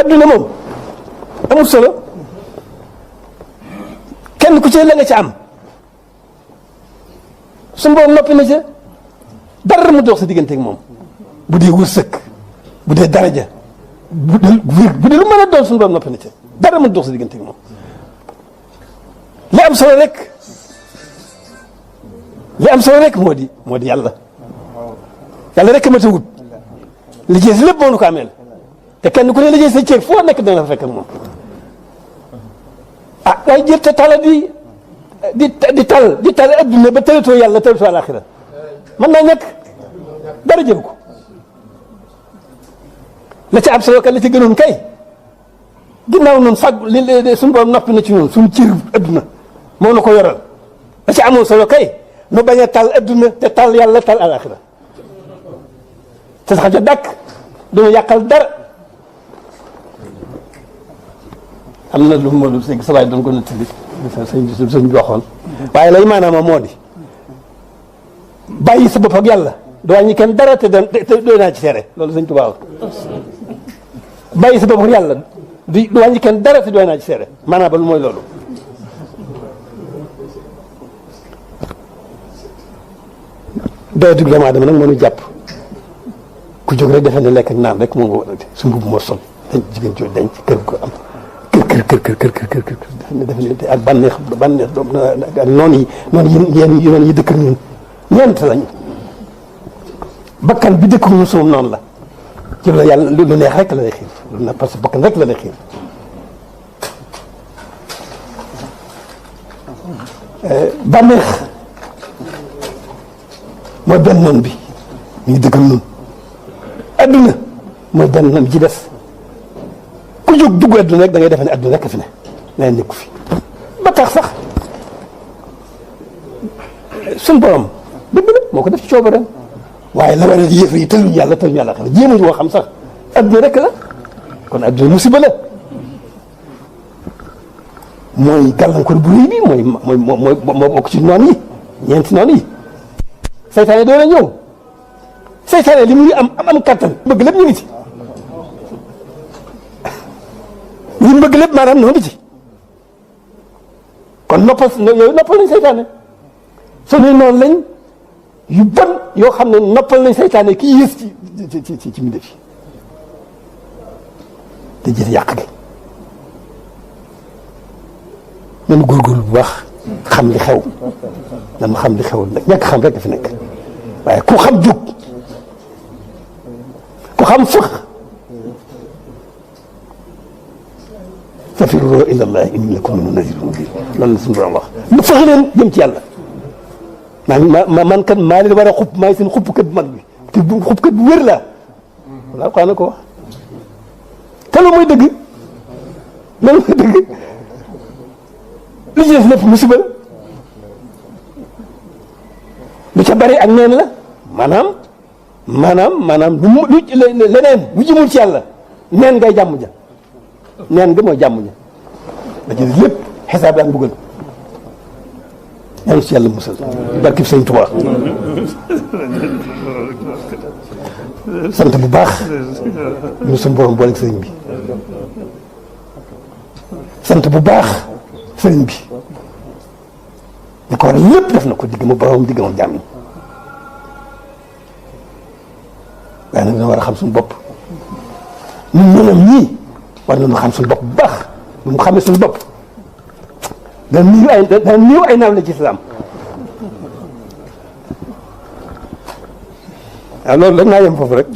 adduna moom amul solo kenn ku ci la nga ci am suñu boroom noppi na ca dara mu dox sa diggante ak moom bu dee wërsëg bu dee daraja bu dee lu mën a doon suñu boroom noppi na ca dara mu dox sa diggante ak moom li am solo rek moo di yàlla rek ma ta wut liggéey si lépp moo nu ko ameel te kenn ku ne liggéey sa cër foo nekk dana fa fekk ak moom ah waaye jër te tala di tal adduna ba tëlatoo yàlla tëlatoo àlaxira mën naa ñàkk dara jëru ko la ca am solo ka la ca gënoon kay ginnaaw noonu fàgg li suñu borom noppi na ci noonu suñu cër adduna moo na ko yoral la ca amoon solo kay nu bañ a tal adduna te tal yàlla tal àlaxira te sax ja dàkk duna yàqal dara am na lu ma lu sa waay doon ko nettali sëñ bi waxoon waaye lay maanaam moo di bàyyi sa bopp ak yàlla du wàññi kenn dara te doy naa ci seere loolu sëñ Tuubaa bàyyi sa bopp ak yàlla du wàññi kenn dara te doy naa ci seere maanaam ba lu mooy loolu doy dug doomu aadama nag moo ñu jàpp ku jóg rek defe ne lekk ak naan rek moo nga war a su mbubb moo sol dañ jigéen joo dañ ci kër ko am kër defe ne ak bànneex doom ak noonu yi dëkk ñun ñeent lañ bakkan bi dëkk ñun suum noonu la ci la yàlla lu neex rek la lay xiir lu na parce que bakkan rek la lay xiir bànneex mooy benn noonu bi ñu ngi dëkk ñun adduna mooy benn noonu bi ci des ku jóg dugg adduna rek da ngay defe ne adduna rek fi ne leneen nekku fi ba tax sax suñ borom dëgg la moo ko def ci coobareem waaye la war a yéefar yi tëluñu yàlla xam ne jéemuñu woo xam sax adduna rek la kon adduna musiba la mooy gàllankoor bu rëy bi moo bokk ci noon yi ñeenti noon yi seytaane doon na ñëw seytaane li muy am kattan bëgg lépp ñu ngi ci ñu bëgg lépp maanaam noonu ci kon noppal nañ seytaane suñuy noonu lañ yu bon yoo xam ne noppal nañ seytaane kii yées ci mbindéef yi te jëf yàq gi nañu góorgóorlu bu baax xam li xew nañu xam li xew nag ñàkk xam rek dafa nekk waaye ku xam jóg ku xam fëx fafirroo ila allah inni lakum minhu nazirun mubin loolu la suñu borom wax lu fexe leen jëm ci yàlla man kan maa leen war a xupp maay seen xuppkat bu mag bi te xuppkat bu wér laa wala xanaa ko wax te loolu mooy dëgg li ci def lépp musiba lu ca bari ak neen la maanaam lu leneen bu jëmul ci yàlla neen ngay jàmm ja neen nga mooy jàmm ja da ci lépp xisaab daan buggal yàlla ci yàlla musal barkib sëñ Tuubaa sant bu baax ñu suñu borom booleeg sëriñ bi sant bu baax sëriñ bi li ko war a lépp def na ko digg ma borom digg ma jàmm waaye nag dina war a xam suñu bopp ñun ñeneen ñii war nañu xam suñu bopp bu baax bu ñu xamee suñu bopp dana néew ay naaw la ci islam waaw loolu rek naa yem foofu rek